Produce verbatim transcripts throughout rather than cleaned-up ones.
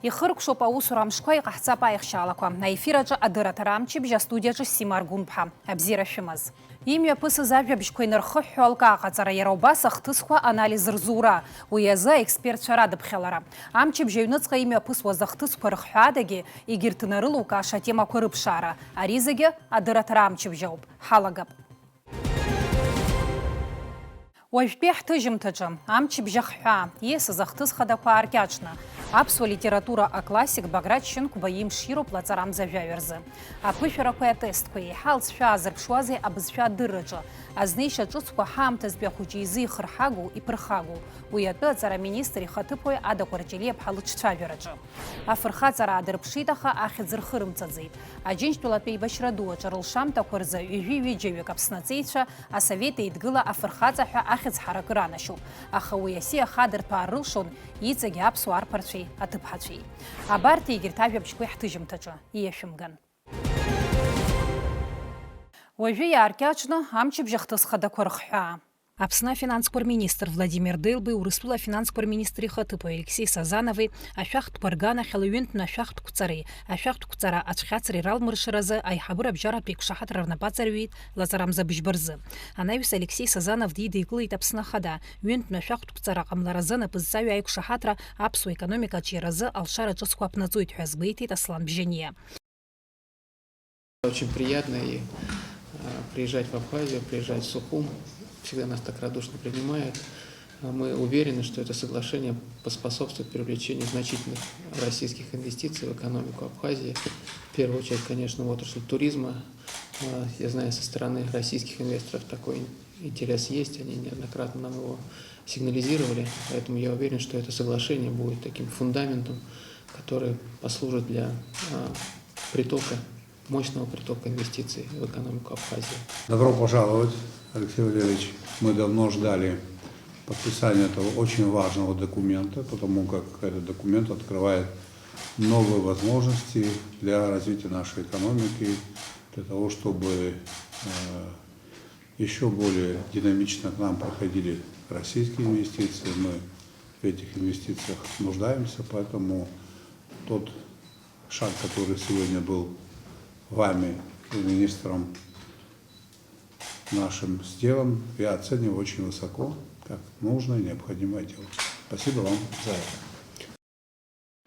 Ихыркәшоуп аусура амшқәа, иҟаҳҵап аихшьаалақәа. Аефир аҿы адырраҭара амчыбжь, астудиаҿы Сима Аргәынԥҳа. Абзиара шәымаз. Имҩаԥысыз ажәабжьқәа инархыҳәҳәо алкаа аҟаҵара иара убас ахҭысқәа анализ рзура, уи азы аекспертцәа радыԥхьалара. Амчыбжь аҩныҵҟа имҩаԥысуаз ахҭысқәа рыхҳәаадагьы егьырҭ инарылукааша атемақәа рыԥшаара, ари зегьы адырраҭара амчыбжь ауп. Ҳалагап. Уажәтәи ҳҭыжьымҭаҿы, амчыбжь ахҳәаа, ииасыз ахҭыс хадақәа ааркьаҿны, аԥсуа литература аклассик Баграт Шьынқәба имшироуп лаҵарамза жәаҩа рзы. Аԥышәарақәеи атестқәеи еиҳа алҵшәа аазырԥшуазеи абызшәа адырраҿы, азнеишьа ҿыцқәа ҳаамҭазтәи ахәыҷы изы ихырҳагоу, иԥырхагоу, уи атәы аҵараминистр ихаҭыԥуаҩ Ада Кәарҷелиаԥҳа лыҿцәажәараҿы. Афырхаҵара аадырԥшит, аха ахьӡ рхырымҵаӡеит. Аџьынџьтәылатәи аибашьра ду аҿы рылшамҭақәа рзы ҩажәи ҩыџьаҩык Аԥсны аҵеицәа Асовет Еидгыла афырхаҵа ҳәа ахьӡ ҳаракы ранашьоуп, аха уи асиа хадырҭәаар рылшон иҵегь аԥсуа арԥарцәеи аҭыԥҳацәеи. Абарҭ егьырҭ ажәабжьқәеи ҳҭыжьымҭаҿы ииашәымган. Уажәы иааркьаҿны амчыбжь ахҭыс хадақәа рыхҳәаа. Аԥсны афинансқәа рминистр Владимир Делбеи Урыстәыла афинансқәа рминистр ихаҭыԥуаҩ Алексеи Сазанови ашәахтәқәа рганахьала ҩынтәны ашәахтәқәҵареи ашәахтәқәҵара ацәхьаҵреи ралмыршаразы аиҳабыра абжьаратә еиқәшаҳаҭра рнапы аҵарҩит лаҵарамза быжьба рзы. Анаҩс Алексеи Сазанов дидикылеит Аԥсны Ахада, ҩынтәны ашәахтәқәҵара ҟамларазы анапы зҵаҩу аиқәшаҳаҭра аԥсуа економика аҿиаразы алшара ҿыцқәа аԥнаҵоит ҳәа азгәеиҭеит Аслан Бжьаниа. Очень приятно и а, приезжать в Абхазию, приезжать в Сухум. Всегда нас так радушно принимают. А, Мы уверены, что это соглашение поспособствует привлечению значительных российских инвестиций в экономику Абхазии. В первую очередь, конечно, в отрасль туризма. А, Я знаю, со стороны российских инвесторов такой интерес есть, они неоднократно нам его сигнализировали. Поэтому я уверен, что это соглашение будет таким фундаментом, который послужит для а, притока мощного притока инвестиций в экономику Абхазии. Добро пожаловать, Алексей Валерьевич. Мы давно ждали подписания этого очень важного документа, потому как этот документ открывает новые возможности для развития нашей экономики, для того, чтобы э, еще более динамично к нам проходили российские инвестиции. Мы в этих инвестициях нуждаемся, поэтому тот шаг, который сегодня был вами и министром нашим сделан, я оцениваю очень высоко, как нужное и необходимое дело. Спасибо вам за это.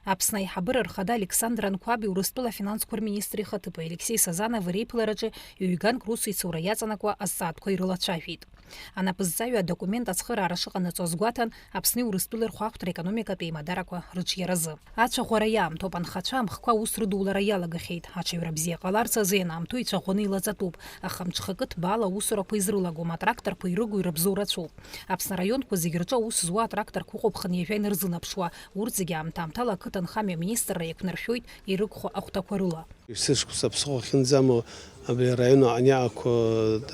Аԥсны аиҳабыра рхада Александр Анқәаби Урыстәыла афинансқәа рминистр ихаҭыԥуаҩ Алексеи Сазанови реиԥылараҿы ҩ-ганк русеицура иаҵанакуа азҵаатәқәа ирылацәажәеит. Анапызҵаҩы адокумент ацхыраара шыҟанаҵо азгәаҭан, Аԥсни Урыстәылеи рхәаахәҭра аекономикатә еимадароуқәа рыҿиаразы. Ацәаӷәара иаамҭоуп, анхацәа амхқәа аус рыдулара иалагахьеит, аҽаҩра бзиа ҟаларц азы ианаамҭоу ицәаӷәаны илаҵатәуп, аха мҽхакы ҭбаала аусурақәа изрылагом, атракторқәа ирыгу ирыбзоу рацәоуп. Аԥсны араионқәа зегьы рҿы аус зуа атракторқәа ыҟоуп хынҩажәа инарзынаԥшуа, урҭ зегьы аамҭа-аамҭала ақыҭанхамҩа аминистрра иақәнаршәоит ирыгхо ахәҭақәа рыла. Сышықәса аԥсыхәа ахьынӡамоу абри араион аҟны иаақәа,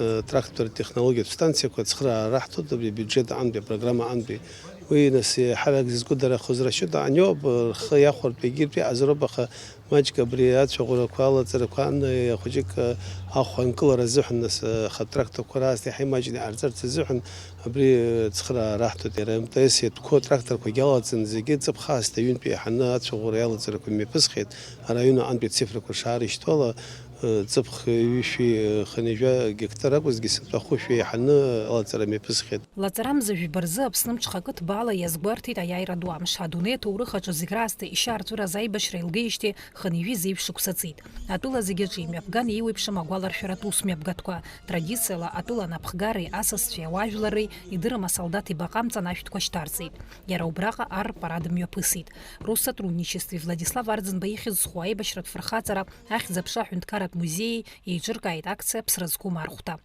э, трактортә технологиатә станциақәа ацхыраара раҳҭоит абри абиуџьет аҟынтәи, апрограмма аҟынтәи. Уи, нас, еиҳарак зызкәыдарахоз расчет аҟны иоуп, рхы иахәартә егьырҭ иҟазароуп, аха маҷк абри ацәаӷәарақәа, алаҵарақәа ан-, хәыҷык, э, ахә анкылара азыҳәан, нас, э, аха атракторқәа раасҭа иаҳа имаҷны иҟарҵарц азыҳәан абри, э, цхыраара раҳҭоит. Иара М Т С иатәқәоу атракторқәагьы алаҵаны зегьы ҵыԥх аасҭа ҩынтә еиҳаны ацәаӷәара иалаҵарақәа мҩаԥысхеит. Араион аҟынтәи ацифрақәа шаарышьҭуала, э, ҵыԥх ҩышәи, э, хынҩажәа гектар акәызҭгьы, сынтәа хәышәи еиҳаны алаҵара мҩаԥысхеит. Лаҵарамза жәба рзы Аԥсны мҽхакы ҭбаала иазгәарҭеит аиааира ду амш. Адунеи аҭоурых аҿы зегь раасҭа ишьаарҵәыраз аибашьра еилгеижьҭеи хынҩажәи зеижә шықәса ҵит. Атәыла зегь аҿы имҩаԥган еиуеиԥшым агәаларшәаратә усмҩаԥгатәқәа. Традициала атәыла анапхгареи асасцәеи ауаажәларреи идырым асолдаҭ ибаҟа амҵан ашәҭқәа шьҭарҵеит. Иара убраҟа ар парад мҩаԥысит. Россотрудничествеи Владислав Арӡынба ихьӡ зху аибашьратә фырхаҵара ахьӡ-аԥша аҳәынҭқарратә музеии еиҿыркааит акциа Ԥсра зқәым архәҭа.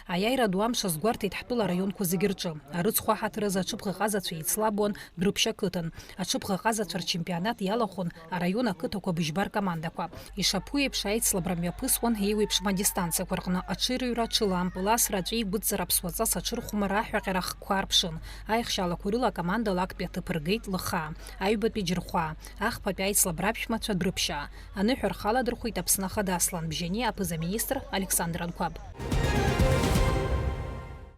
Аиааира ду амш азгәарҭеит ҳтәыла араионқәа зегьы рҿы. Арыцхә аҳаҭыр азы аҽыбӷаҟазацәа еицлабуан Дрыԥшь ақыҭан. Аҽыбӷаҟазацәа рчемпионат иалахәын араион ақыҭақәа быжьба ркомандақәа. Ишаԥу еиԥш, аицлабра мҩаԥысуан еиуеиԥшым адистанциақәа рҟны аҽырҩра, аҽылампыл асра, аҵәеигәыдҵара, аԥсуа ҵас аҽырхәмарра, аҳәаҟьара ахкқәа аарԥшын. Аихшьаалақәа рыла акомандала актәи аҭыԥ ргеит Лыхаа, аҩбатәи Џьырхәаа, ахԥатәи аицлабра аԥшәмацәа Дрыԥшьаа. Аныҳәа рхы аладырхәит Аԥсны Ахада Аслан Бжьани аԥыза-министр Александр Анқәаб.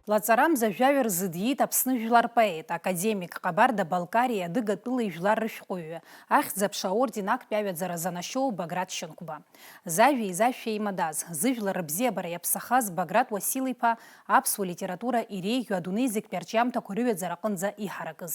Лаҵарамза жәаҩа рзыдиит Аԥсны жәлар рпоет, академик, Ҟабарда-Балкариа адыгатәыла ижәлар рышәҟәыҩҩы, Ахьӡ-аԥша аорден актәи аҩаӡара занашьоу Баграт Шьынқәба. Зажәеи зашәеи имадаз, зыжәлар рыбзиабара иаԥсахаз Баграт Уасил-иԥа аԥсуа литература иреиӷьу адунеи зегьтәи арҿиамҭақәа рыҩаӡара аҟынӡа иҳаракыз.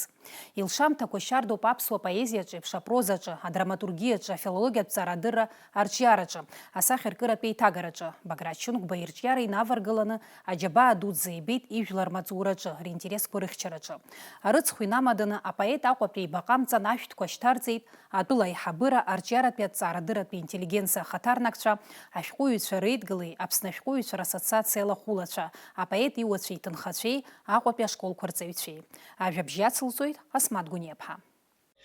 Илшамҭақәа шьардоуп аԥсуа поезиаҿ еиԥш апрозаҿы, адраматургиаҿы, афилологиатә ҵарадырра арҿиараҿы, асахьаркыратә еиҭагараҿы. Баграт Шьынқәба ирҿиара инаваргыланы аџьабаа дуӡӡа ибеит ижәлар рмаҵураҿы, ринтересқәа рыхьчараҿы. Арыцхә инамаданы апоет Аҟәатәи еибаҟамҵан ашәҭқәа шьҭарҵеит атәыла аиҳабыра, арҿиаратәи аҭҵаарадырратәи интеллигенциа ахаҭарнакцәа, ашәҟәыҩҩцәа реидгылеи Аԥсны ашәҟәыҩҩцәа рассоциациа алахәылацәа, апоет иуацәеи иҭынхацәеи, Аҟәатәи ашколқәа рҵаҩцәеи. Ажәабжь иацылҵоит Асмаҭ Гәыниаԥҳа.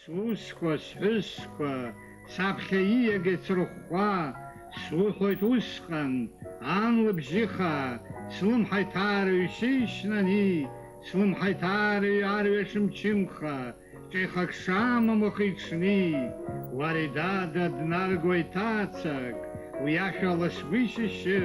Сусқәа, сҳәызқәа, саԥхьа ииагеит срыхәхәа, суҳәоит усҟан, ан лыбжьы хаа, слымҳа иҭаарыҩ сеишьнани, слымҳа иҭаарыҩ арҩаш мчымха, ҿихак шамам уахи-ҽни, уари дада днарго иҭацак, уи ашәа ласгәышьышьы,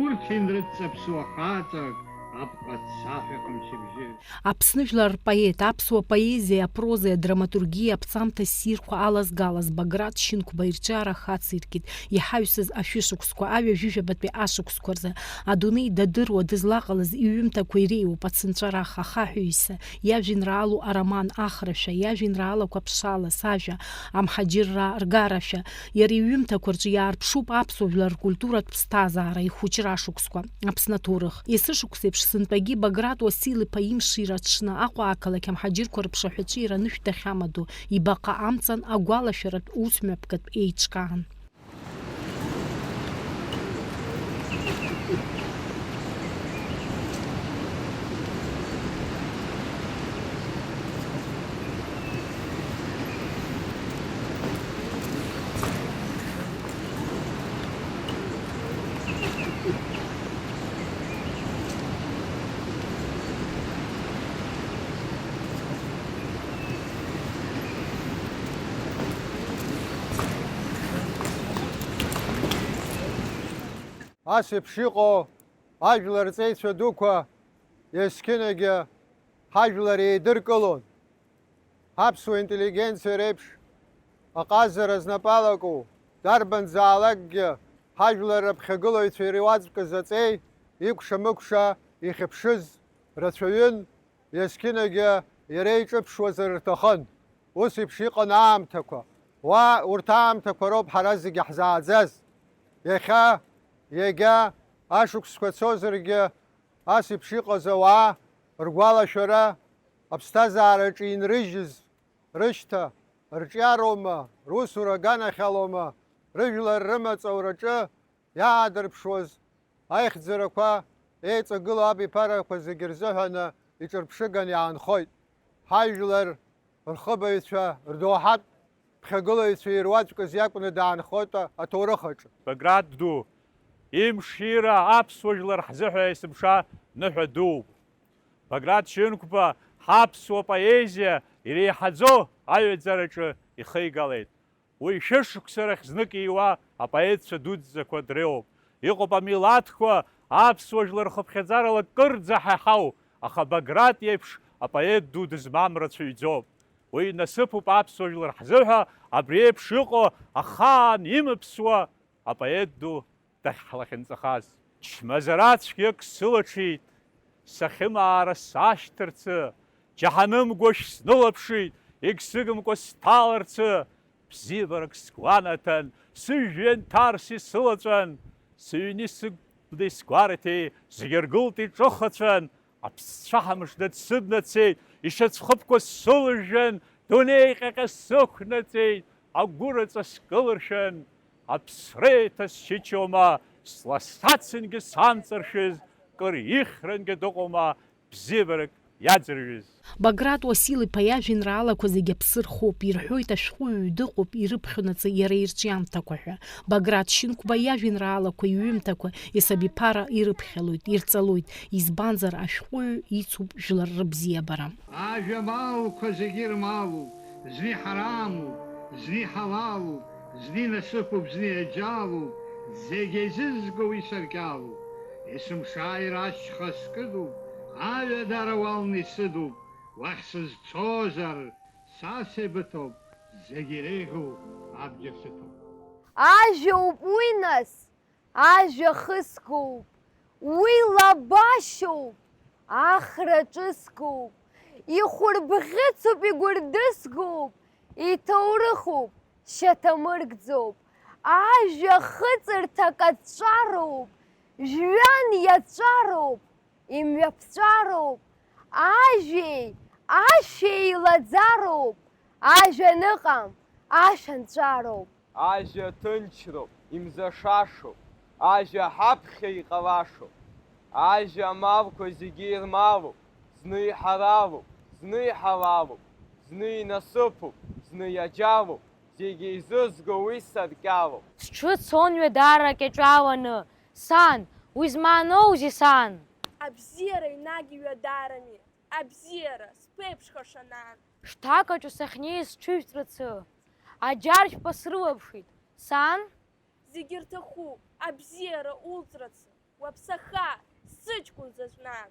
урҭ инрыдҵаԥсуа хаҵак, апҟацаҳәа ҟамчыбжьы. Аԥсны жәлар рпоет, аԥсуа поезиеи апрозеи адраматургиеи аԥҵамҭа ссирқәа алазгалаз Баграт Шьынқәба ирҿиара хациркит иҳаҩсыз ашәышықәсқәа, аҩажәижәабатәи ашықәсқәа рзы. Адунеи дадыруа, дызлаҟалаз иҩымҭақәа иреиуоуп Ацынҵәарах, Ахаҳәаҩса, иажәеинраалоу ароман Ахрашәа, иажәеинраалақәа Ԥшала, Сажәа, Амҳаџьырраа ргарашәа. Иара иҩымҭақәа рҿы иаарԥшуп аԥсуа жәлар ркультуратә ԥсҭазаара, ихәыҷра ашықәсқәа, Аԥсны аҭоурых. Есышықәсеиԥш сынтәагьы Баграт Уасил-иԥа имшира аҽны Аҟәа ақалақь амҳаџьырқәа рыԥшаҳәаҿы иара анышә дахьамадоу, ибаҟа амҵан агәалашәаратә ус мҩаԥгатә еиҿкаан. Ас еиԥш иҟоу ажәлар рҵеицәа дуқәа есқьынагьы ҳажәлар еидыркылон. Ҳаԥсуа интеллигенциа реиԥш аҟазара знапы алаку, дарбанзаалакгьы ҳажәлар раԥхьагылаҩцәа ируаӡәкыз аҵеи икәша-мыкәша ихьыԥшыз рацәаҩын, есқьынагьы иара иҿыԥшуазар рҭахын. Ус еиԥш иҟан аамҭақәа. Уа, урҭ аамҭақәа роуп ҳара зегьы ҳзааӡаз. Иахьа, иагьа, ашықәсқәа цозаргьы, ас еиԥш иҟаз ауаа ргәалашәара аԥсҭазаараҿы инрыжьыз рышьҭа, рҿиароума, русура аганахьалома, рыжәлар рымаҵ аураҿы иаадырԥшуаз аихьӡарақәа еиҵагылоу абиԥарақәа зегьы рзыҳәаны иҿырԥшыганы иаанхоит. Ҳажәлар рхыбаҩцәа, рдоуҳатә ԥхьагылаҩцәа ируаӡәкыз иакәны даанхоит аҭоурых аҿы. Баграт ду, имшира аԥсуа жәлар ҳзыҳәа есымша ныҳәа дууп. Баграт Шьынқәба ҳаԥсуа поезиа иреиҳаӡоу аҩаӡараҿы ихеигалеит. Уи шәышықәса рахь знык ииуа апоетцәа дуӡӡақәа дреиуоуп. Иҟоуп амилаҭқәа аԥсуа жәлар рхыԥхьаӡарала кырӡа ҳаиҳау, аха Баграт иеиԥш апоет ду дызмам рацәаҩӡоуп. Уи насыԥуп аԥсуа жәлар ҳзыҳәа абри еиԥш иҟоу ахаан имаԥсуа апоет ду дахьҳлахьынҵахаз. Чмазара цәгьак сылаҽит, сахьымаара сашьҭарцы, џьаҳанымгәашә снылаԥшит, егьсыгымкәа сҭаларцы, бзиабарак сгәанаҭан, сыжәҩан ҭарс исылаҵәан, сыҩни сыгәни сгәарҭеи зегьы ргылт иҿыхацәан, аԥсцәаҳа мыжда дсыднацеит, ишьацәхыԥқәа сылыжәжәан, дунеи ҟьаҟьа сықәнаҵеит, агәыраҵа скылыршәан, аԥсра еиҭасшьычома, сласацынгьы санҵыршәыз, кыр ихьрангьы дыҟоума, бзиабарак иаӡырҩыз. Баграт Уасил-иԥа иажәеинраалақәа зегьы аԥсы рхоуп, ирҳәоит ашәҟәыҩҩы дыҟоуп ирыԥхьонаҵы иара ирҿиамҭақәа ҳәа. Баграт Шьынқәба иажәеинраалақәа, иҩымҭақәа есабиԥара ирыԥхьалоит, ирҵалоит, избанзар ашәҟәыҩҩы ицуп жәлар рыбзиабара. Ажәамалқәа зегьы ирмалуп, зны иҳарамуп, зны иҳалалуп, зны инасыԥуп, зны иаџьалуп, зегь еизызго уи саркьалуп. Есымша ааира ашьха скыдуп, Аҩадара уалны исыдуп, уахь сызцозар, са сеибыҭоуп, зегь иреиӷьу абџьар сыҭоуп. Ажәоуп уи нас, ажәа хысгоуп, уи лабашьоуп, ахра ҿысгоуп, ихәырбӷьыцуп, игәырдысгоуп, иҭоурыхуп, шьаҭамыргӡоуп, ажәа хыҵырҭак аҵәҵәароуп, жәҩан иаҵәҵәароуп, имҩаԥҵәароуп, ажәеи ашәеи еилаӡароуп, ажәа аныҟам, ашәа нҵәароуп. Ажәа ҭынчроуп, имзашашоуп, ажәа ҳаԥхьа иҟалашоуп. Ажәа амалқәа зегьы ирмалуп, зны иҳаралуп, зны иҳалалуп, зны инасыԥуп, зны иаџьалуп, зегьы еизызго уи саркьалуп. Сҽы цон ҩадара кьаҿаланы, сан, уи змааноузеи, сан? Абзиара ҩнагь ҩадарами, абзиара, сԥеиԥшхаша, нан. Шҭак аҿы сахьнеиз сҽыжәҵрацы, аџьаршьба срылаԥшит, сан? Зегь рҭахуп, абзиара улҵрацы, уаԥсаха, сыҷкәын заҵә, нан.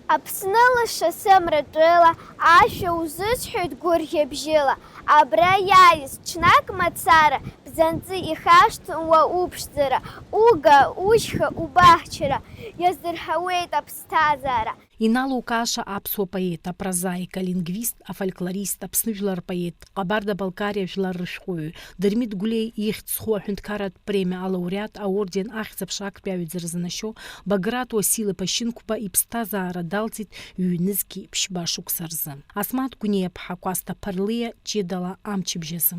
Аԥсны лаша сымратәыла, ашәа узысҳәоит гәырӷьабжьыла, абра иааиз ҽнак мацара, бзанҵы ихашҭуам уа уԥшӡара, уга, ушьха, убаҳчара, иаздырҳауеит аԥсҭазаара. Иналукааша аԥсуа поет, апрозаик, алингвист, афольклорист, Аԥсны жәлар рпоет, Ҟабарда-Балкариа жәлар рышәҟәыҩҩы, Дырмит Гәлиа ихьӡ зху аҳәынҭқарратә премиа алауреат, аорден Ахьӡ-аԥша актәи аҩаӡара занашьоу Баграт Уасил-иԥа Шьынқәба иԥсҭазаара далҵит ҩнызқьи ԥшьба шықәса рзы. Асмаҭ Гәниа-ԥҳа Кәасҭа Ԥарлиа ҷыдала амчыбжь азы.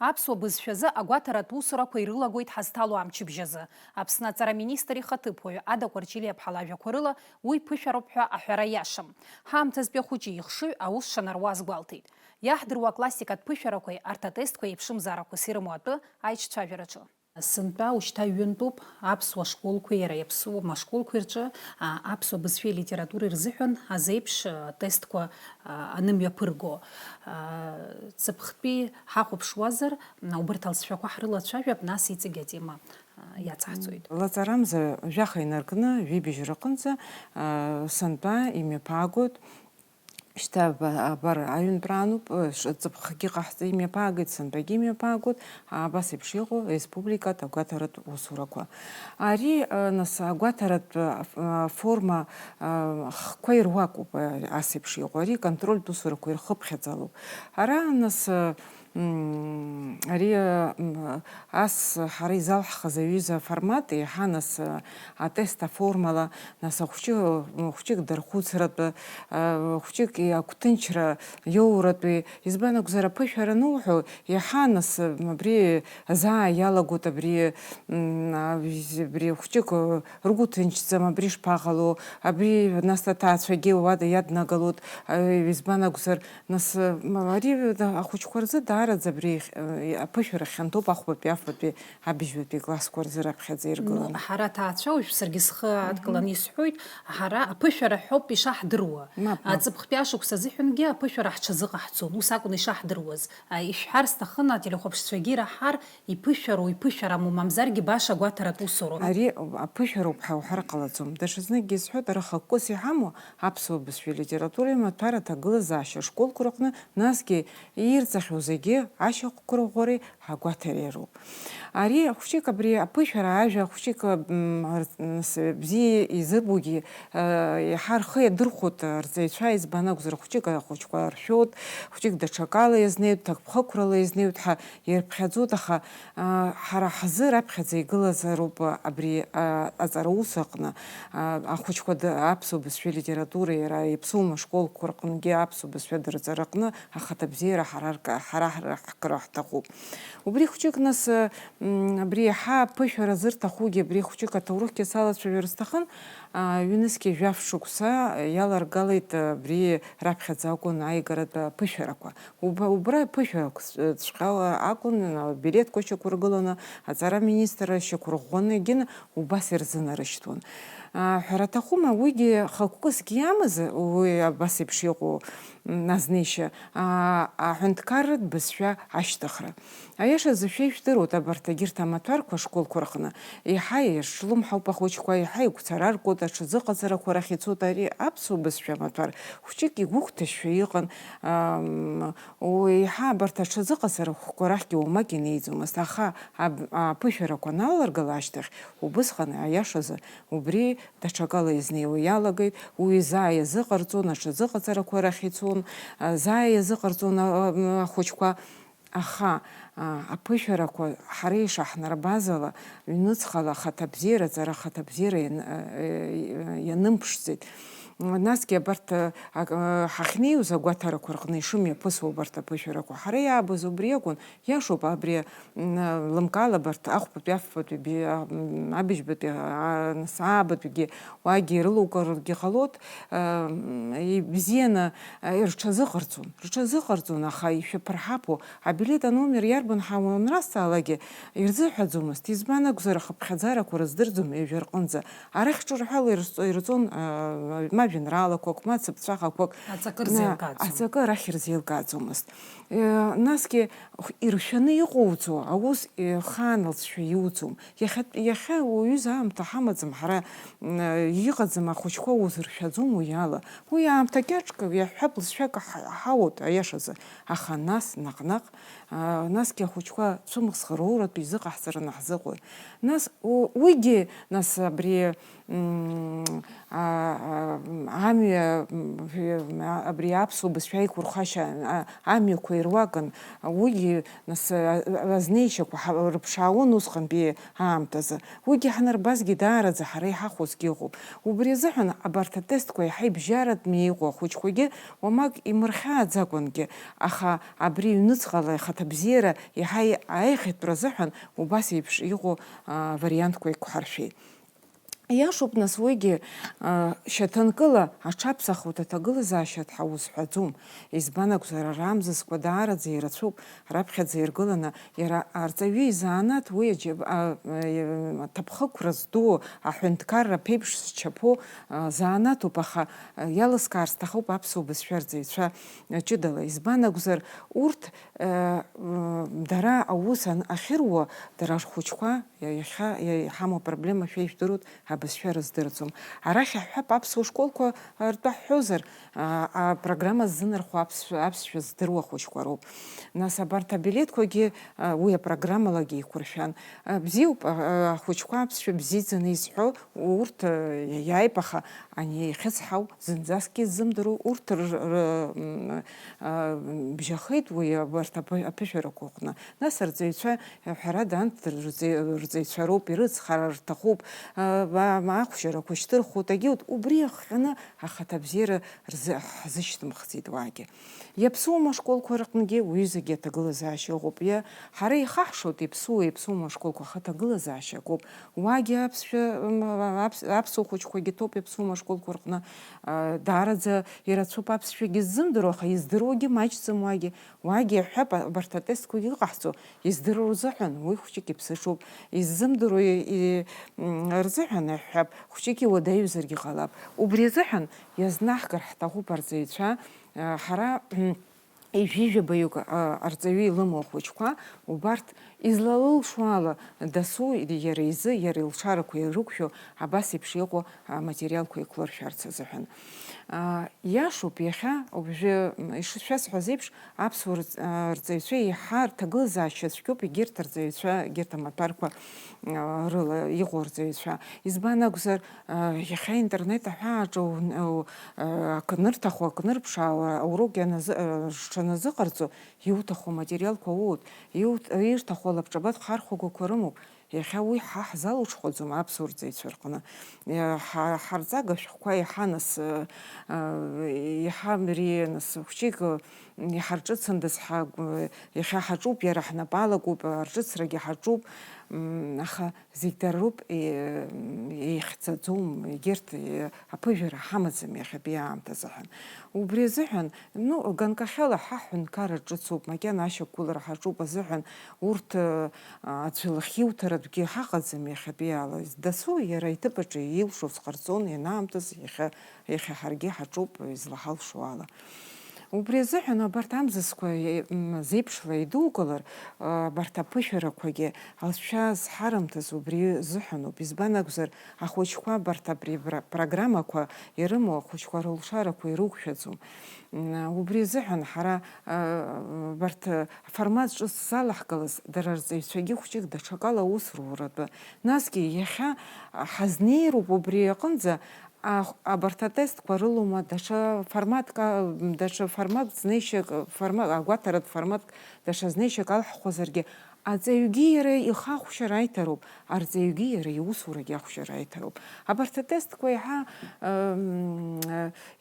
Аԥсуа бызшәазы агәаҭаратә усурақәа ирылагоит ҳазҭало амчыбжь азы. Аԥсны аҵара министр ихаҭыԥуаҩ Ада Кәарҷелиаԥҳа лажәақәа рыла уи ԥышәароуп ҳәа аҳәара иашам. Ҳаамҭазтәи ахәыҷы ихшыҩ аус шанаруа азгәалҭеит. Иаҳдыруа аклассикатә ԥышәарақәеи арҭ атестқәеи еиԥшымзаарақәас ирымоу атәы аиҿцәажәараҿы. Сынтәа ушьҭа ҩынтәуп аԥсуа школқәеи иара иаԥсуа школқәеи рҿы, а, аԥсуа бызшәеи алитературеи рзыҳәан азеиԥш, а, тестқәа, а, анымҩаԥырго. А, ҵыԥхтәи ҳахәаԥшуазар, м, убарҭ алҵшәақәа ҳрылацәажәап, нас иҵегь атема, а, иацаҳҵоит. Лаҵарамза жәаха инаркны, жәибжь рыҟынӡа, а, сынтәа имҩаԥаагоит. Шьҭа аба-, абар, аҩынтәраануп, ы, ш-, ҵыԥхгьы ҟаҳҵ-, имҩаԥаагеит, сынтәагьы имҩаԥаагоит, абас еиԥш иҟоу республикатә агәаҭаратә усурақәа. Ари, ы, нас, агәаҭаратә, ы, ф-, ы, форма, ы, хкқәа ируакуп, ы, ас еиԥш иҟоу, ари контрольтә усурақәа ирхыԥхьаӡалоуп. Ара, нас, ы, Мм, ари, мм, ас ҳара изалҳхыз аҩыза аформат еиҳа нас, а, атест аформала, нас ахәҷы, хәҷык дархәыцратәы, а, хәҷык агәҭынчра иоуратәы, избан акәзар, аԥышәара ануҳәо, еиҳа нас, м, абри заа иалагоит, абри, мм, а, абри хәҷык, а, ргәы ҭынчӡам, абри шԥаҟало, абри нас аҭаацәагьы уа иаднагалоит, а, избан акәзар, Нас, м, ари, да, ахәыҷқәа рзы даараӡа абри, э, аԥышәара хьанҭоуп, ахәбатәи, афбатәи, абыжьбатәи классқәа рзы раԥхьаӡа иргыланы. Ну, ҳара аҭаацәа, уажә саргьы схы адкыланы исҳәоит, ҳара аԥышәара ҳәоуп ишаҳдыруа. Мап, мап. Аҵыԥхтәи ашықәс азыҳәангьы аԥышәара ҳҽазыҟаҳҵон, ус акәын ишаҳдыруаз. А, ишәҳәар сҭахын, ателехәаԥшцәагьы ираҳар, иԥышәару, иԥышәараму, мамзаргьы баша агәаҭаратә усуроуп. Ари аԥышәароуп ҳәа уҳәар ҟалаӡом. Даҽазныкгьы исҳәоит, ара хықәкыс иҳамоу аԥсуа бызшәеи литературеи маҭәар аҭагылазаашьа ашколқәа рҟны, насгьы ирҵахьоу зегьы ашьақәырӷәӷәареи агәаҭареи роуп. Ари хәҷык абри аԥышәара ажәа хәҷык, м, р-, м, с-, бзиа изыбугьы, э, иаҳа рхы иадырхәоит, э, рҵаҩцәа избан акәзар, хәҷык ахәыҷқәа ршәоит, хәҷык даҽакала иазнеиуеит, ҭакԥхықәрала иазнеиуеит ҳәа ирԥхьаӡоит, аха, а, ҳара ҳзы раԥхьаӡа игылазароуп абри, а, аҵараус аҟны, а, ахәыҷқәа д-, аԥсуа бызшәеи литературеи иара иаԥсоума школқәа рҟынгьы аԥсуа бызшәа дырҵараҟны ахаҭабзиара ҳара рк-, ҳара ҳара ҳкыра ҳҭахуп. Убри хәҷык нас, м, абри иаҳа аԥышәара зырҭахугьы абри хәҷык аҭоурыхгьы салацәажәар сҭахын, Ҩнызқьи жәаф шықәса иаларгалеит абри раԥхьаӡа акәын аигаратә аԥышәарақәа. Убра аԥышәарақәаҵәҟьа акәын, абилеҭқәа шьақәыргыланы, аҵара аминистрра шьақәырӷәӷәаны егьин убас ирзынарышьҭуан. Ҳәара аҭахума, уигьы хықәкысгьы иамаз, уи абас еиԥш иҟоу азнеишьа, аҳәынҭқарратә бызшәа ашьҭыхра. Аиашазы шәа ижәдыруеит, абарҭ егьырҭ амаҭәарқәа ашколқәа рҟны еиҳа ирҿлымҳауп ахәыҷқәа, еиҳа игәцараркуеит, аҽазыҟаҵарақәа рахь ицоит. Ари аԥсуа бызшәа амаҭәар хәҷык игәыгәҭашьшәа иҟан, еиҳа абарҭ аҽазыҟаҵарақәа рахьгьы уамак инеиӡомызт, аха аԥышәарақәа аналаргала ашьҭахь, убысҟан аиашазы убри даҽакала изнеиуа иалагеит, уи заа иазыҟарҵон, аҽазыҟаҵарақәа рахь ицон, заа иазыҟарҵон ахәыҷқәа. Аха аԥышәарақәа ҳара ишаҳнарбаз ала, ҩнуҵҟала ахаҭабзиара, аҵара ахаҭабзиара ианымԥшӡеит. Насгьы абарҭ ҳахьнеиуаз агәаҭарақәа рҟны ишымҩаԥысуа убарҭ аԥышәарақәа ҳара иаабоз убри акәын, иашоуп, абри лымкаала абарҭ ахәбатәи, афбатәи, абыжьбатәи, нас аабатәигьы уаагьы ирылукаргьы ҟалоит, ибзианы рҽазыҟарҵон, рҽазыҟарҵон, аха ишәаԥырҳаԥу абилеҭ аномер иарбан ҳәа уанрасҵаалакгьы ирзыҳәаӡомызт, избан акәзар, ахыԥхьаӡарақәа рыздырӡом ҩажәа рҟынӡа. Арахь ҿырҳәала ирҵо-, ирҵон, ма жәеинраалақәак, ма цыԥҵәахақәак. Аҵакы рзеилкааӡом. Аҵакы арахь ирзеилкааӡомызт. Насгьы иршәаны иҟоуҵо аус хаан лҵшәа иуӡом. Иахьа, иахьа уаҩы аамҭа ҳамаӡам ҳара, иҟаӡам ахәыҷқәа узыршәаӡом уи ала. Уи аамҭа кьаҿк иаҳҳәап, лҵшәак ҳауоуп аиашазы. Аха нас, наҟ-наҟ, насгьы ахәыҷқәа цәымӷ зхыроуратәы изыҟаҳҵараны ҳзыҟои? Нас у-, уигьы, нас абри амҩа, абри аԥсуа бызшәа аиқәырхашьа амҩақәа ируакын, уигьы нас азнеишьақәа рыԥшаауан усҟантәи аамҭазы. Уигьы ҳанырбазгьы даараӡа ҳара иҳахәозгьы ыҟоуп. Убри азыҳәан абарҭ атестқәа иаҳа ибжьаратәны иҟоу ахәыҷқәагьы уамак имырхьааӡакәангьы, аха абри ҩнуҵҟала ихаҭабзиара иаҳа аиӷьтәра азыҳәан убас еиԥш иҟоу вариантқәа еиқәҳаршәеит. Иашоуп, нас, уигьы шьаҭанкыла аҽаԥсахуеит, аҭагылазаашьа ҳаузҳәаӡом. Избан акәзар, ара амзызқәа даараӡа ирацәоуп, раԥхьаӡа иргыланы, иара арҵаҩы изанааҭ уи аџьаб-, а, а, аҭыԥхықәра зду, аҳәынҭқарра аԥеиԥш зчаԥо, а, занааҭуп, аха, а, иалыскаар сҭахуп аԥсуа бызшәа арҵаҩцәа ҷыдала. Избан акәзар, урҭ, а, м, дара аус ан-, ахьыруа, дара рхәыҷқәа, иа-, иахьа, иа-, иҳамоу апроблема шәа ижәдыруеит, абызшәа рыздырӡом. Арахь иаҳҳәап, аԥсуа школқәа ртәы ҳҳәозар, а, апрограмма ззынархо аԥсшәа, аԥсшәа здыруа хәыҷқәа роуп. Нас абарҭ абилеҭқәагьы, а, уи апрограммалагьы еиқәыршәан. А, бзиоуп, а, а, ахәыҷқәа аԥсшәа бзиаӡаны изҳәо, урҭ, а, иааип, аха ани иахьыцҳау, зынӡаскгьы ззымдыруа, урҭ р-, р-, м, а, бжьахеит уи абарҭ аԥы-, аԥышәарақәа аҟны. Нас арҵаҩцәа, ҳәарада, анҭ рҵаҩ-, рҵаҩцәа роуп, ирыцҳара рҭахуп, а, а, ахәшьарақәа шьҭырхуеит, агьоуд, убри иахҟьаны ахаҭабзиара рзы-, ҳзышьҭымхӡеит уаагьы. Иаԥсуоума ашколқәа рҟынгьы уи зегьы аҭагылазаашьа ыҟоуп. Иа-, ҳара ихаҳшоит иаԥсуоу, иаԥсуоума ашколқәа, аха аҭагылазаашьа акоуп. Уаагьы аԥсшәа, м, аԥс-, аԥсуа хәыҷқәагьы ҭоуп иаԥсуоума ашколқәа рҟны, а, даараӡа ирацәоуп аԥсшәагьы ззымдыруа, аха издыруагьы маҷӡам уаагьы. Уаагьы иаҳҳәап, абарҭ атестқәагьы ыҟаҳҵо, издыруа рзыҳәан уи хәҷык иԥсыҽуп, иззымдыруа и-, и-, м, рзыҳәан иаҳҳәап, хәҷык иуадаҩзаргьы ҟалап. Убри азыҳәан иазнаҳгар ҳҭахуп арҵаҩцәа, а, ҳара, м, ҩажәижәабаҩык, а, арҵаҩы илымоу ахәыҷқәа, убарҭ излалылшо ала дасу иара изы, иара илшарақәа ирықәшәо абас еиԥш иҟоу аматериалқәа еиқәлыршәарц азыҳәан. А, иашоуп, иахьа уажәы, м, ишшәасҳәаз еиԥш, аԥсуа рҵ-, а, рҵаҩцәа еиҳа рҭагылазаашьа цәгьоуп, егьырҭ арҵаҩцәа, егьырҭ амаҭәарқәа, а, рыла иҟоу арҵаҩцәа. Избан акәзар, а, иахьа аинтернет аҳәааҿы у-, у-, а, акы нырҭаху, акы нырԥшаауа, аурок ианазы-, а, рҽаназыҟарҵо, иуҭаху аматериалқәа уут, иут-, ирҭаху алабҿабатә хархәагақәа рымоуп. Иахьа уи ҳа ҳзалуҽхәаӡом аԥсуа рҵаҩцәа рҟны. Иа-, ҳа-, ҳарҵага шәҟәқәа иаҳа нас, э, э, иаҳа мри нас хәҷык, э, Иҳарҿыцындаз ҳагә-, иахьа ҳаҿуп, иара ҳнапы алакуп, арҿыцрагьы ҳаҿуп, м, аха зегь дара роуп, е-, еихьӡаӡом, егьырҭ, е-, аԥыжәара ҳамаӡам иахьатәи аамҭазыҳәан. Убри азыҳәан, ну, ганкахьала ҳа ҳҳәынҭқарра ҿыцуп, макьана ашьақәгылара ҳаҿуп азыҳәан, урҭ, э, аӡәы илахьиуҭаратәгьы ҳаҟаӡам иахьатәи ала. Дасу иара иҭыԥ аҿы илшоз ҟарҵон ианаамҭаз, иахьа, иахьа ҳаргьы ҳаҿуп излаҳалшо ала. Убри азыҳәан абарҭ амзызқәа, е-, м, зеиԥшла идукылар, а, абарҭ аԥышәарақәагьы алҵшәа зҳарымҭаз убри зыҳәаноуп. Избан акәзар, ахәыҷқәа абарҭ абри пра-, программақәа ирымоу ахәыҷқәа рылшарақәа ирықәшәаӡом. М, убри азыҳәан ҳара, а, абарҭ аформат ҿыц залаҳгалаз, дара рҵаҩцәагьы хәҷык даҽакала аус руратәы. Насгьы иахьа ҳазнеироуп убри аҟынӡа, Ах-, абарҭ атестқәа рылоума, даҽа форматк, даҽа форматк знеишьак, форма-, агәаҭаратә форматк даҽа знеишьак алҳхуазаргьы, аҵаҩгьы иара ихы ахәшьара аиҭароуп, арҵаҩгьы иара иусурагьы ахәшьара аиҭароуп. Абарҭ атестқәа иаҳа, м,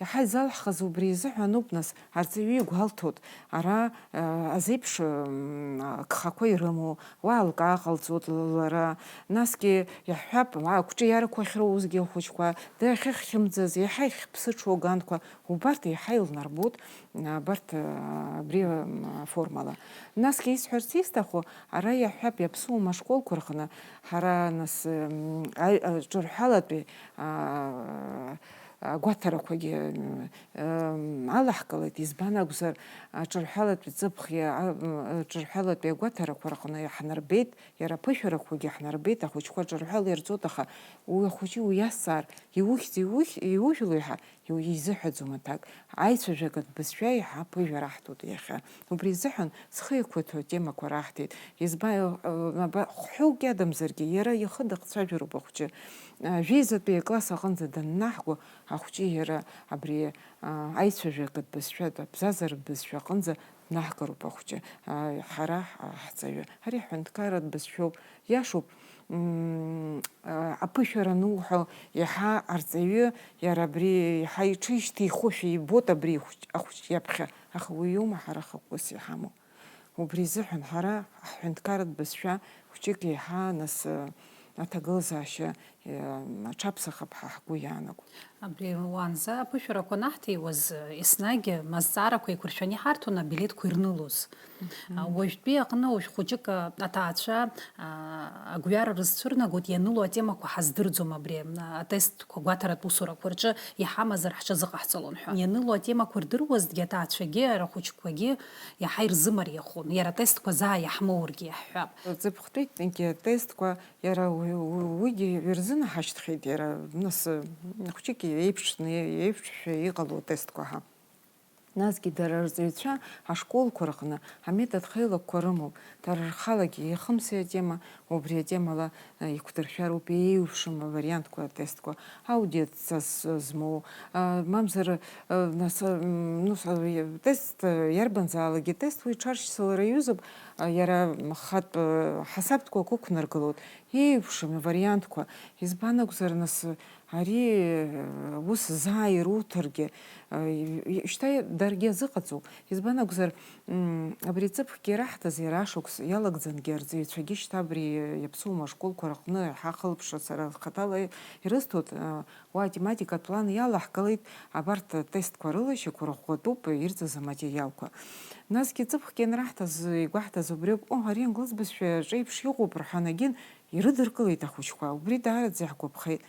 иаҳа изалҳхыз убри изыҳәаноуп, нас, арҵаҩы игәалҭоит, ара, а, азеиԥш, м, агхақәа ирымоу, уа алкаа ҟалҵоит лара, насгьы иаҳҳәап, ма агәҿиарақәа ахьроузгьы ахәыҷқәа, дахьыхьымӡаз, иаҳа ихьыԥсыҽу аганқәа, убарҭ иаҳа илнарбоит, абарҭ, а, абри, м, аформала. Насгьы исҳәарц исҭаху, ара иаҳҳәап, иаԥсуам ашколқәа рҟны, ҳара нас, м, аи-, а, ҿырҳәалатәи, а, агәаҭарақәагьы, м, м, алаҳгалеит, избан акәзар, аҿырҳәалатәи ҵыԥхи, а, м, аҿырҳәалатәи агәаҭарақәа рҟны иаҳнарбеит, иара аԥышәарақәагьы ҳнарбеит, ахәыҷқәа ҿырҳәала ирҵоит, аха уи ахәыҷы уиазҵаар, иухьӡ, иухь-, иужәлои ҳәа, иу-, изыҳәаӡом аҭак. Аицәажәагатә бызшәа иаҳа аԥыжәара аҳҭоит иахьа. Убри изыҳәан схы иақәыҭәо атемақәа раҳҭеит. Изба-, э, наба-, хәҳәук иадамзаргьы, иара ихы дыхцәажәароуп ахәҷы. Э, жәеизатәи акласс аҟынӡа даннаҳго, ахәҷы иара абри, а, аицәажәагатә бызшәа, абзазаратә бызшәа аҟынӡа днаҳгароуп ахәҷы, а, ҳара ҳ-, ҳҵаҩы. Ари ҳҳәынҭқарратә бызшәоуп, иашоуп, м, а, аԥышәара ануҳәо, иаҳа арҵаҩы, иара абри иаҳа иҽишьҭихуашәа ибоит абри ихәҷ-, ахәҷ иаԥхьа, аха уи иоума ҳара хықәкыс иҳамоу? Убри изыҳәан ҳара ҳҳәынҭқарратә бызшәа хәҷык еиҳа нас, э, аҭагылазаашьа, э, аҽаԥсахап ҳәа ҳгәы иаанаго. Абри уаанӡа аԥышәарақәа анаҳҭиуаз, э, еснагь азҵаарақәа еиқәыршәаны иҳарҭон абилеҭқәа ирнылоз. Мгм. А, уажәтәи аҟны уажә хәыҷык, а, аҭаацәа, а, агәҩара рызцәырнагоит, ианыло атемақәа ҳаздырӡом абри, а, атестқәа гәаҭаратә усурақәа рҿы иҳамазар ҳҽазыҟаҳҵалон ҳәа. Ианыло атемақәа рдыруазҭгьы аҭаацәагьы, ара хәыҷқәагьы иаҳа ирзымариахон, иара атестқәа заа иаҳмоургьы иаҳҳәап. Ҵыԥхтәи атестқәа иара уи, уи, уигьы ирзынаҳашьҭхьеит, иара, нас, хәҷык еиԥшны, еиԥшшәа иҟало атестқәа ҳәа. Насгьы дара рҵаҩцәа ашколқәа рҟны аметод хеилакқәа рымоуп, дара рхалагьы ихымсеи атема, убри атемала, э, иқәдыршәароуп еиуеиԥшым авариантқәа атестқәа, аудиоҵас змоу, а, мамзар, э, нас, м, ну, с-, э, тест, э, иарбанзаалакгьы тест уи ҽаршьцылара иҩызоуп, а, иара хатә, э, ҳасабтәқәак ықәнаргылоит, еиуеиԥшым авариантқәа, избан акәзар, нас, Ари, э, ус заа ируҭаргьы, э, и-, и-, шьҭа даргьы азыҟаҵоуп. Избан акәзар, м, абри ҵыԥхгьы раҳҭаз иара ашықәс иалагӡангьы арҵаҩцәагьы шьҭа абри иаԥсуам ашколқәа рҟны иҳахылаԥшра сара хаҭала ирысҭоит, э, уа атематикатә план иалаҳгалеит, абарҭ атестқәа рыла шьақәырӷәӷәатәуп ирҵаз аматериалқәа. Насгьы ҵыԥхгьы анраҳҭаз, игәаҳҭаз убриоуп, о, ари англыз бызшәа аҿеиԥш иҟоуп рҳәан агьын, Ирыдыркылеит ахәыҷқәа, убри даараӡа иаҳгәаԥхеит.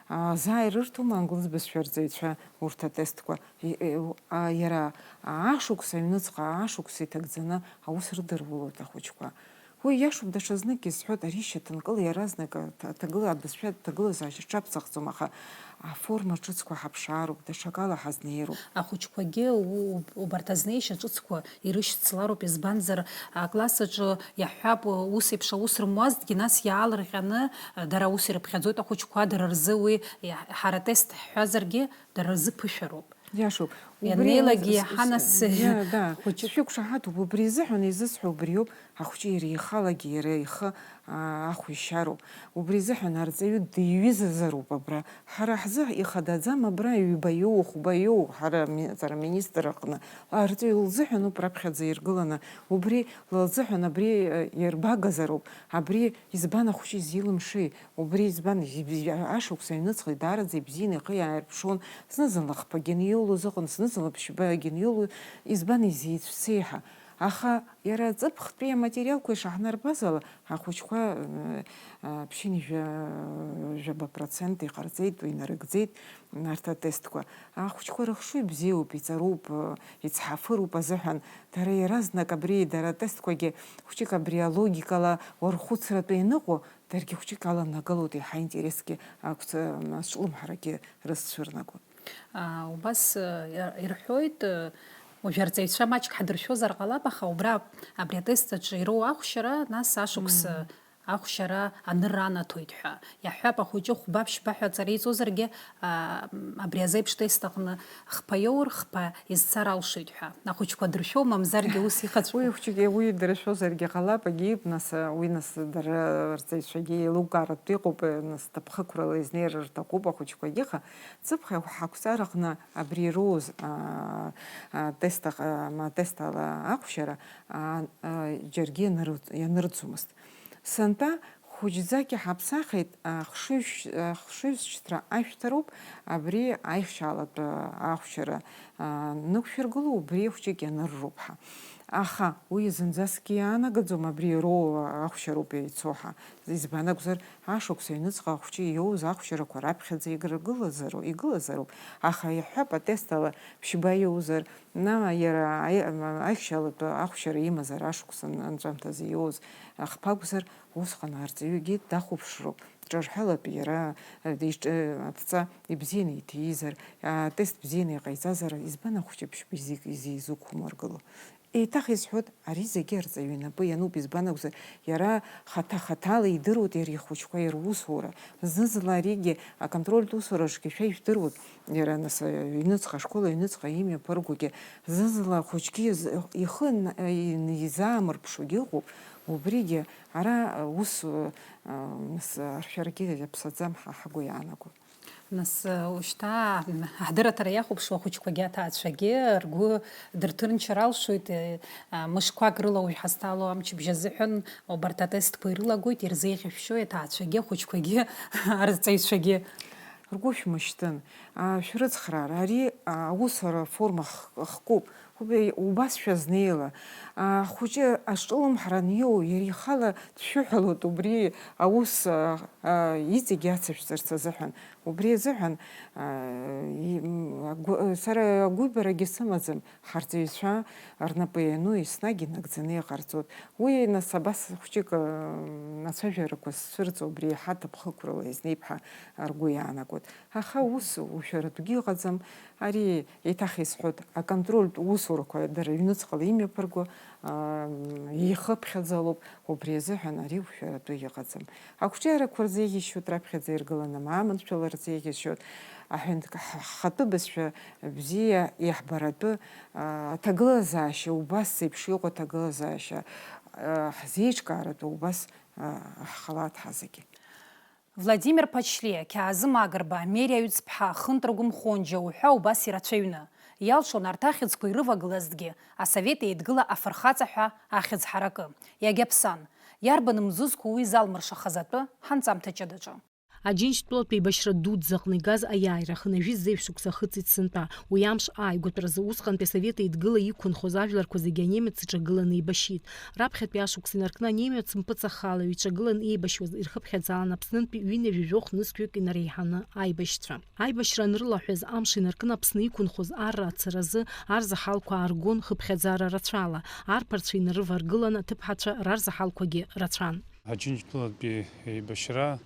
А, заа ирырҭома англыз бызшәа арҵаҩцәа урҭ атестқәа? И-, э, а, иара ашықәс аҩныҵҟа, ашықәс иҭагӡаны аус рыдырулоит ахәыҷқәа. Уи иашоуп, даҽазныкгьы сҳәоит, ари шьаҭанкыла иаразнак аҭ-, аҭагыла-, абызшәа аҭагылазаашьа ҿабҵахӡом, аха аформа ҿыцқәа ҳаԥшаароуп, даҽакала ҳазнеироуп. Ахәыҷқәагьы у-, убарҭ азнеишьа ҿыцқәа ирышьцылароуп, избанзар, акласс аҿы иаҳҳәап, ус еиԥш аус рымуазҭгьы, нас иаалырҟьаны, дара аус ирыԥхьаӡоит ахәыҷқәа, дара рзы уи иаҳ-, ҳара атест ҳҳәазаргьы, дара рзы ԥышәароуп. Иашоуп. Ианнеилакгьы иаҳа нас хәыҷык. Да, да. Хәыҷык. Сшәықәшаҳаҭуп, убри изыҳәан изысҳәо убриоуп, ахәыҷы иара ихалагьы иара ихы, аа, ахә ишьароуп. Убри изыҳәан арҵаҩы диҩызазароуп абра. Ҳара ҳзы ихадаӡам абра ҩба иоу, хәба иоу, ҳара ми-, ҵараминистр аҟны. Арҵаҩы лзыҳәаноуп раԥхьаӡа иргыланы. Убри лзыҳәан абри, э, иарбагазароуп. Абри избан ахәыҷы изилымшеи? Убри избан? Ибзи-, ашықәс аҩныҵҟа даараӡа ибзианы ихы иааирԥшуан, зны-зынла хԥагьы аниоулоз ыҟан, зны-зынла ԥшьбагьы аниоулоз, избан изеицәцеи ҳәа. Аха иара аҵыԥхтәи аматериалқәа ишаҳнарбаз ала, ахәыҷқәа, э, э, ԥшьынҩажәа, жәаба процент иҟарҵеит, инарыгӡеит арҭ атестқәа. Ахәыҷқәа рыхшыҩ бзиоуп, иҵаруп, э, ицҳафыруп азыҳәан, дара иаразнак абри, дара атестқәагьы хәыҷык абри алогикала уархәыцратәы ианыҟоу, даргьы хәыҷык аланагалоит, еиҳа интересгьы ақәҵа-, азҿлымҳарагьы рызцәырнаго. А, убас, э, иа-, ирҳәоит, э, уажә арҵаҩцәа маҷк ҳадыршәозар ҟалап, аха убра, абри атест аҿы ироуа ахәшьара, нас ашықәс, Мм. э, ахәшьара анырра анаҭоит ҳәа. Иаҳҳәап, ахәыҷы хәба-ԥшьба ҳәа аҵара иҵозаргьы, а, м, абри азеиԥш тест аҟны хԥа иоур, хԥа изцар алшоит ҳәа. Ахәыҷқәа дыршәо, мамзаргьы ус ихаҵәҟьоу. Уи хәыҷык, уи дыршәозаргьы ҟалап, агьип, нас, уи нас дара рҵаҩцәагьы еилукааратә иҟоуп, нас ҭыԥхықәрала изнеир рҭахуп ахәыҷқәагьы, аха ҵыԥх ҳақәҵараҟны абри ироуз, а, а, тест аҟ-, ма, тест ала ахәшьара, а, а, џьаргьы ианырҵ-, ианырӡомызт. Сынтәа хәыҷӡак иҳаԥсахит, а, хшыҩшь-, а, хшыҩзышьҭра ашәҭароуп, абри аихшьаалатә, а, ахәшьара, а, нықәшәыргыло, убри хәҷык ианырроуп ҳәа. Аха уи зынӡаскгьы иаанагаӡом, абри ироуа ахәшьароуп ицо ҳәа. Избан акәзар, ашықәс аҩныҵҟа ахәҷы иоуз ахәшьарақәа раԥхьаӡа играгылазаро-, игылазароуп. Аха иаҳҳәап, атест ала ԥшьба иоузар, на, иара аи-, аихшьалатәы ахәшьара имазар, ашықәс ан-, анҵәамҭазы иоуз ахԥа акәзар, усҟан арҵаҩгьы дахәаԥшроуп. Ҿырҳәалатәы иара, э, иҿ-, адҵа ибзианы иҭиизар, атест бзианы иҟаиҵазар, избан ахәҷы ԥшьба изи-, изизықәмыргыло? Еиҭах исҳәоит, ари зегьы арҵаҩы инапы иануп, избан акәзар, иара хаҭа-хаҭала идыруеит иара ихәыҷқәа ирусура. Зны-зынла аригьы аконтрольтә усураҿгьы шәа ижәдыруеит, иара нас, аҩныҵҟа ашкол аҩныҵҟа имҩаԥыргогьы, зны-зынла ахәыҷгьы из-, ихы н-, ин-, изаамырԥшугьы ыҟоуп, убригьы ара, ус, ы, ы, нас, аршәарагьы иаԥсаӡам ҳәа ҳгәы иаанаго. Нас, ушьҭа, м, аҳдырраҭара иахәаԥшуа ахәыҷқәагьы аҭаацәагьы ргәы дырҭынчыр алшоит, э, а, мышқәак рыла уажә ҳазҭало амчыбжь азыҳәан убарҭ атестқәа ирылагоит, ирзеиӷьашәшьои аҭаацәагьы, ахәыҷқәагьы, арҵаҩцәагьы? Ргәы шәмышьҭын, а, шәрыцхраар, ари, а, аусура форма х-, хкуп. Убри убас шәазнеила, ахәыҷы аҿылымҳара аниоу, иара ихала дшәыҳәалоит убри аус, а, а, иҵегь ацышәҵарц азыҳәан. Убри азыҳәан, а, и-, м, агәы-, сара агәыҩбарагьы сымаӡам, ҳарҵаҩцәа рнапы иану еснагь инагӡаны иҟарҵоит. Уи, нас, абас хәҷык, а, ацәажәарақәа сцәырҵуа, убри еиҳа ҭыԥхықәрала изнеип ҳәа ргәы иаанагоит. Аха ус ушәаратәгьы ыҟаӡам. Ари еиҭах исҳәоит, аконтрольтә усурақәа дара рыҩныҵҟала имҩаԥырго, аа, ихыԥхьаӡалоуп, убри азыҳәан ари ушәаратәы иҟаӡам. Ақәҿиарақәа рзеиӷьасшьоит раԥхьаӡа иргыланы, мамыншәала рзеиӷьасшьоит, аҳәынҭ-, ҳ-, ҳхатәы бызшәа бзиа иаҳбаратәы, аа, аҭагылазаашьа, убас еиԥш иҟоу аҭагылазаашьа, аа, ҳзеиҿкааратәы убас, аа, ҳхалаҭ ҳазегьы. Владимир Ԥачлиа, Қьаазым Агрба, Мериа Ҩыцԥҳа, Хынтә Ргәымхәонџьа уҳәа убас ирацәаҩны, иалшон арҭ ахьӡқәа ирывагылазҭгьы, Асовет Еидгыла афырхаҵа ҳәа ахьӡ ҳаракы. Иагьаԥсан. Иарбан мзызқәоу уи залмыршахаз атәы ҳанҵамҭа ҷыдаҿы? Аџьынџьтәылатә еибашьра дуӡӡа аҟны игаз аиааира ахынҩажәи зеижә шықәса ахыҵит сынтәа. Уи амш ааигәатәразы усҟантәи Асовет Еидгыла иқәынхоз ажәларқәа зегьы анемец иҿагыланы еибашьит. Раԥхьатәи ашықәс инаркны анемец мпыҵахалаҩ иҿагыланы еибашьуаз ирхыԥхьаӡалан Аԥснынтәи ҩынҩажәи жәохә нызқьҩык инареиҳаны аибашьцәа. Аибашьра анрылаҳәаз амш инаркны Аԥсны иқәынхоз арра ацаразы арзаҳалқәа ааргон хыԥхьаӡара рацәала, арԥарцәа инарываргылан аҭыԥҳацәа рарзаҳалқәагьы рацәан. Аџьынџьтәылатәи еибашьра,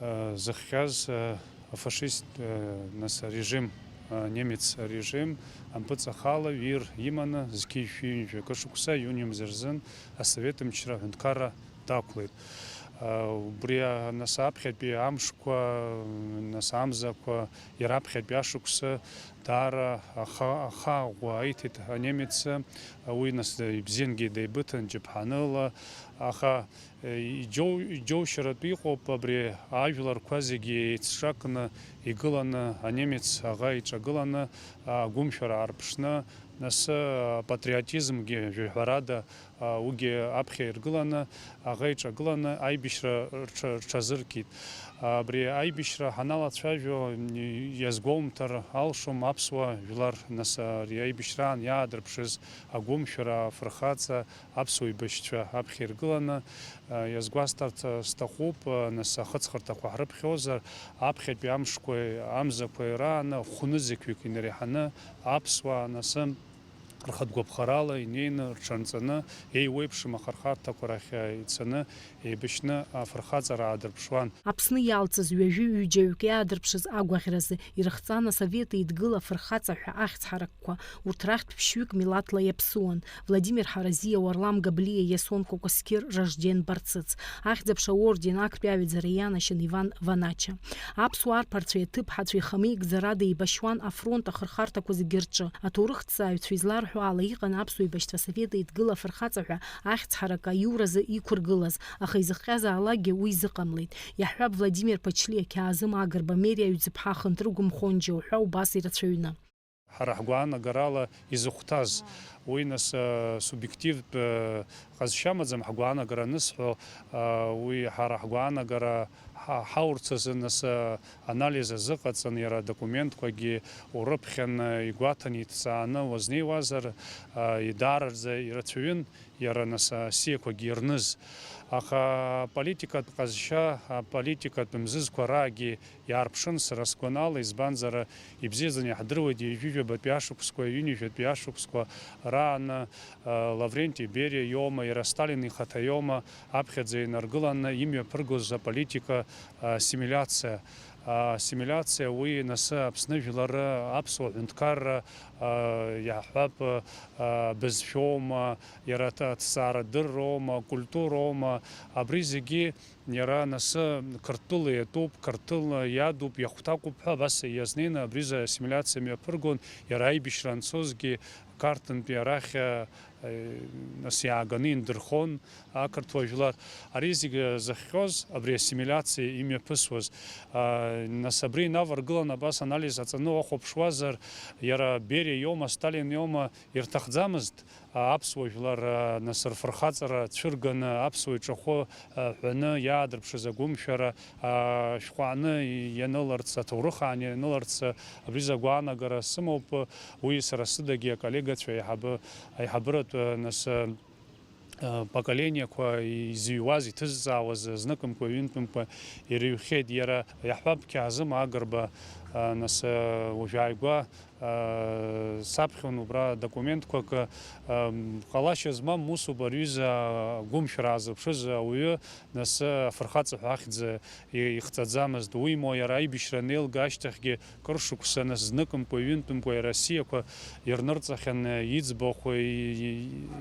э, зыхҟьаз, э, афашист, э, нас арежим, э, немец арежим ампыҵахалаҩ ир иманы зқьи жәшәи ҩынҩажәи акы шықәса иуни мза рзын асовет мчра аҳәынҭқарра дақәлеит. Убри, нас, аԥхьатәи амшқәа, нас, амзақәа, иара аԥхьатәи ашықәсы даара аха-, ахаӷәӷәа аиҭеит анемец, уи, нас, ибзиангьы деибыҭан џьаԥҳаныла, аха, иџьоу-, иџьоушьаратәы иҟоуп абри ажәларқәа зегьы еицҿакны игыланы, анемец аӷа иҿагыланы, агәымшәара аарԥшны, нас, апатриотизмгьы, жәаҳәарада, а, уигьы аԥхьа иргыланы, аӷа иҿагыланы аибашьра рҽа-, рҽазыркит. Абри аибашьра ҳаналацәажәо, м, иазгәоумҭар алшом аԥсуа жәлар, нас, ари аибашьраан иаадырԥшыз агәымшәара, афырхаҵа, аԥсуа еибашьцәа аԥхьа иргыланы, а, иазгәасҭарц, а, сҭахуп, а, нас, ахыҵхырҭақәа ҳрыԥхьозар, аԥхьатәи амшқәеи амзақәеи рааны хәнызқьҩык инареиҳаны аԥсуаа, нас, рхатә гәаԥхарала инеины, рҽанҵаны, еиуеиԥшым ахырхарҭақәа рахь ицаны, еибашьны афырхаҵара аадырԥшуан. Аԥсны иалҵыз ҩажәи ҩыџьаҩык иаадырԥшыз агәаӷьразы ирыхҵан асовет еидгыла афырхаҵа ҳәа ахьӡ ҳаракқәа. Урҭ рахьтә ԥшьҩык милаҭла иаԥсуан: Владимир Ҳаразиа, Уарлам Габлиа, Иасон Кәакәасқьыр, Ражден Барцыц. Ахьӡ-аԥша аорден актәи аҩаӡара ианашьан Иван Ванача. Аԥсуа арԥарцәеи аҭыԥҳацәеи хамеигӡарада еибашьуан афронт ахырхарҭақәа зегьы рҿы. Аҭоурыхҭҵааҩцәа изларҳәо ала, иҟан аԥсуа еибашьцәа асовет еидгыла афырхаҵа ҳәа ахьӡ ҳарак аиуразы иқәыргылаз, аха изыхҟьазаалакгьы уи изыҟамлеит. Иаҳҳәап, Владимир Ԥачлиа, Қьаазым Агрба, Мериа Аҩӡыԥҳа, Хынтрыгә Мхонџьа уҳәа убас ирацәаҩны. Ҳара ҳгәаанагара ала изыхәҭаз, уи, нас, а, субиективтә, а, ҟазшьа амаӡам, ҳгәаанагара анысҳәо, а, уи ҳара ҳгәаанагара ҳа-, ҳаурц азы, нас, а, анализ азыҟаҵан, иара адокументқәагьы урыԥхьан, а, игәаҭан, иҭҵааны уазнеиуазар, а, идаараӡа ирацәаҩын. Иара, нас, асиақәагьы ирныз. Аха аполитикатә ҟазшьа, аполитикатә мзызқәа раагьы иаарԥшын сара сгәанала, избанзар, ибзиаӡаны иаҳдыруеит, ҩажәижәабатәи ашықәсқәа, ҩынҩажәатәи ашықәсқәа рааны, а, Лавренти Бериа иоума, иара Сталин ихаҭа иоума аԥхьаӡа инаргыланы имҩаԥыргоз аполитика, ассимиляциа. Ассимиляциа уи нас Аԥсны жәлары аԥсуа ҳәынҭқарра, а, иаҳҳәап, а, бызшәоума, иара аҭ-, аҭҵаарадырроума, акультуроума, абри зегьы иара нас Қырҭтәыла иатәуп, Қырҭтәыла иадуп, иахәҭакуп ҳәа абас иазнеины абри ассимиляциа мҩаԥыргон, иара аибашьра анцозгьы Қарҭынтәи арахь, а, нас иааганы индырхон ақырҭуа жәлар. Ари зегьы зыхҟьоз, абри ассимиляциа имҩаԥысуаз, а, нас абри инаваргылан абас анализ аҵаны уахәаԥшуазар, иара Бериа иоума, Сталин иоума ирҭахӡамызт, а, аԥсуа жәлар, а, нас рфырхаҵара цәырганы, аԥсуа иҿахәы, а, ҳәаны иаадырԥшыз агәымшәара, а, шәҟәы ааны ианыларц, аҭоурых аан ианыларц, а, абри зы агәаанагара сымоуп, уи сара сыдагьы аколлегацәа аиҳабы-, аиҳабыратә, а, нас, а, а, поколениақәа изыҩуаз, иҭызҵаауаз зныкымкәа, ҩынтәымкәа ирыҩхьеит. Иара иаҳҳәап, Қьаазым Агрба, а, нас, а, уажәааигәа, а, саԥхьон убра документқәак, а, м, ҟалашьа змам усуп ари аҩыза агәымшәара аазырԥшыз ауаҩы, нас, а, афырхаҵа ҳәа ахьӡ и-, ихҵаӡамызт. Уимоу, иара аибашьра анеилга ашьҭахьгьы кыр шықәса, нас, зныкымкәа, ҩынтәымкәа иара асиақәа ирнырҵахьан, иӡбахә, и-,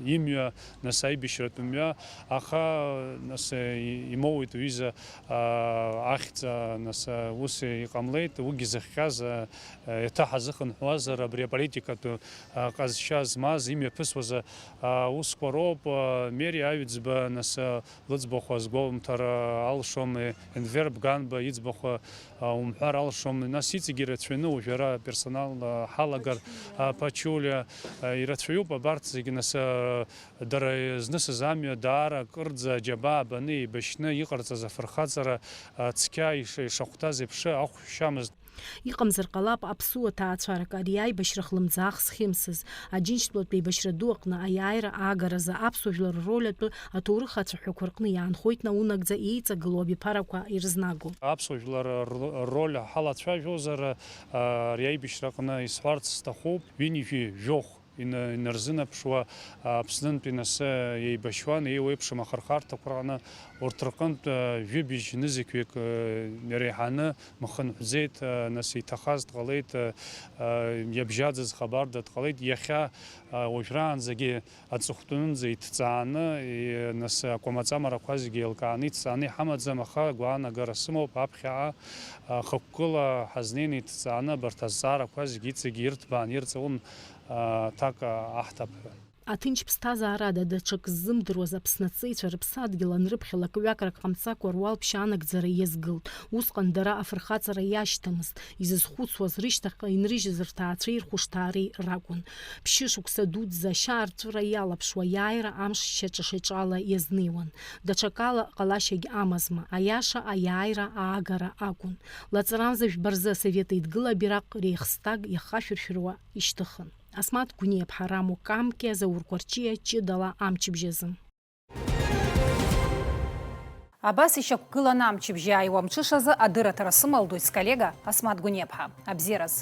и-, имҩа, нас, аибашьратә мҩа, аха, нас, и-, имоуит уҩыза, а, ахьӡ, а, нас, а, ус иҟамлеит, уигьы зыхҟьаз, а, а, еиҭаҳазыхынҳәуазар, абри аполитикатә, а, ҟазшьа змаз, имҩаԥысуаз, а, аусқәа роуп, а, Мери Аҩӡба, нас, а, лыӡбахә азгәоумҭар алшом, Енвер Бганба иӡбахә, а, умҳәар алшом, нас иҵегьы ирацәаҩны уажәы ара аперсонал, а, ҳалагар, а, Пачулиа, а, ирацәаҩуп абарҭ зегьы, нас, а, дара знысыз амҩа даара акырӡа аџьабаа баны еибашьны иҟарҵаз афырхаҵара, а, цқьа иш-, ишахәҭаз еиԥш ахәшьамызт. Иҟамзар ҟалап аԥсуа ҭаацәарак ари аибашьра хлымӡаах зхьымсыз. Аџьынџьтәылатә еибашьра ду аҟны аиааира аагаразы аԥсуа жәлар рроль атәы аҭоурых ацәаҳәақәа рҟны иаанхоит наунагӡа еиҵагылоу абиԥарақәа ирызнаго. Аԥсуа жәлар р-, рроль ҳалацәажәозар, а, ари аибашьраҟны исҳәарц сҭахуп, ҩынҩажәи жәохә ина-, инарзынаԥшуа, а, Аԥснынтәи нас, а, еибашьуан, еиуеиԥшым ахырхарҭақәа рҟны, урҭ рҟынтә, а, жәибжь нызқьҩык, а, иреиҳаны мхынҳәӡеит, а, нас иҭахаз дҟалеит, а, а, иабжьаӡыз хабарда дҟалеит. Иахьа, а, уажәраанӡагьы аҵыхәтәанынӡа иҭҵааны, и-, нас акәамаҵамарақәа зегьы еилкааны иҭҵааны иҳамаӡам, аха агәаанагара сымоуп, аԥхьаҟа, а, хықәкыла ҳазнеины иҭҵааны абарҭ азҵаарақәа зегьы иҵегьы ирҭбаан, ирҵаулан, а, аҭак, а, аҳҭап ҳәа. Аҭынч ԥсҭазаарада даҽак ззымдыруаз Аԥсны аҵеицәа рыԥсадгьыл анрыԥхьалак ҩакрак ҟамҵакәа руалԥшьа анагӡара иазгылт. Усҟан дара афырхаҵара иашьҭамызт, изызхәыцуаз рышьҭахьҟа инрыжьыз рҭаацәеи рхәышҭаареи ракәын. Ԥшьышықәса дуӡӡа ашьаарҵәыра иалаԥшуа иааира амш шьаҿа-шьаҿала иазнеиуан. Даҽакала ҟалашьагь амазма, аиаша аиааира аагара акәын. Лаҵарамза жәба рзы Асовет Еидгыла абираҟ Реихстаг иахашәыршәыруа ишьҭыхын. Асмаҭ Гәниаԥҳа, Рамо Камкиа, Заур Кәарҷиа, ҷыдала амчыбжь азы. Абас ишьақәгыланы амчыбжьы ааиуа мҽышазы адырраҭара сымалдоит сколлега Асмаҭ Гәниаԥҳа. Абзиараз.